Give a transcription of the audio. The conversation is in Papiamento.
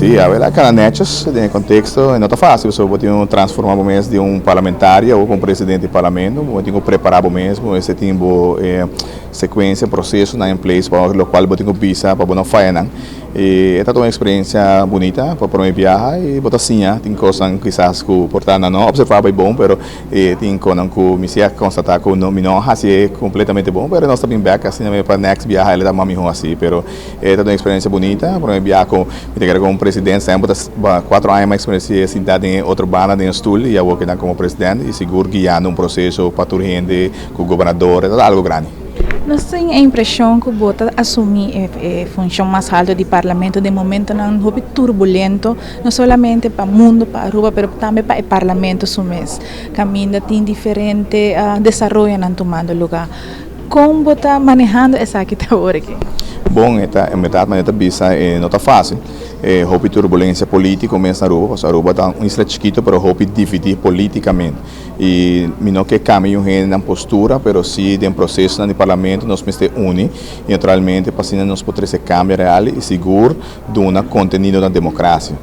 Si, a cana netjes den contexto, no ta facil, so bo tin cu transforma bo mes di un parlamentario of como presidente di parlamento, bo tin cu prepara bo mes, bo tin secuencia, proceso na in place, pa locual bo tin cu bisa, pa no faya nan. Y ta un experiencia bunita pa prome biaha y bo ta siña, tin cos kisas cu por ta no observa bon, pero tin cos cu mi a constata cu no, mi no haci completamente bon, pero nos ta bin back asina pa next biaha e ta mas miho asina, pero ta un experiencia bunita, prome biaha cu mi ta como presidente, semper 4 aña mas experiencia sinta den otro banda den stoel y awor como presidente y sigur guiando un proceso pa tur hende cu gobernador, ta algo grandi. Nos tin e impresion cu bo ta asumi e funcion mas halto di parlamento den momento nan hopi turbulento, no solamente pa mundo, pa Aruba, pero tambe pa e parlamento su mes. Caminda tin diferente desaroyo nan tumando luga. Con bo ta manehando esaki awor aki? Bon, ta, en berdad, mas ta bisa, no ta facil. Hopi turbulencia politico mes na Aruba, pasobra Aruba ta un isla chikito, pero hopi dividi politicamente. Y mi no kier cambia un hende postura, pero si den proceso di parlamento nos mester uni y naturalmente pa asina nos por trece cambio real y sigur duna contenido na democracia.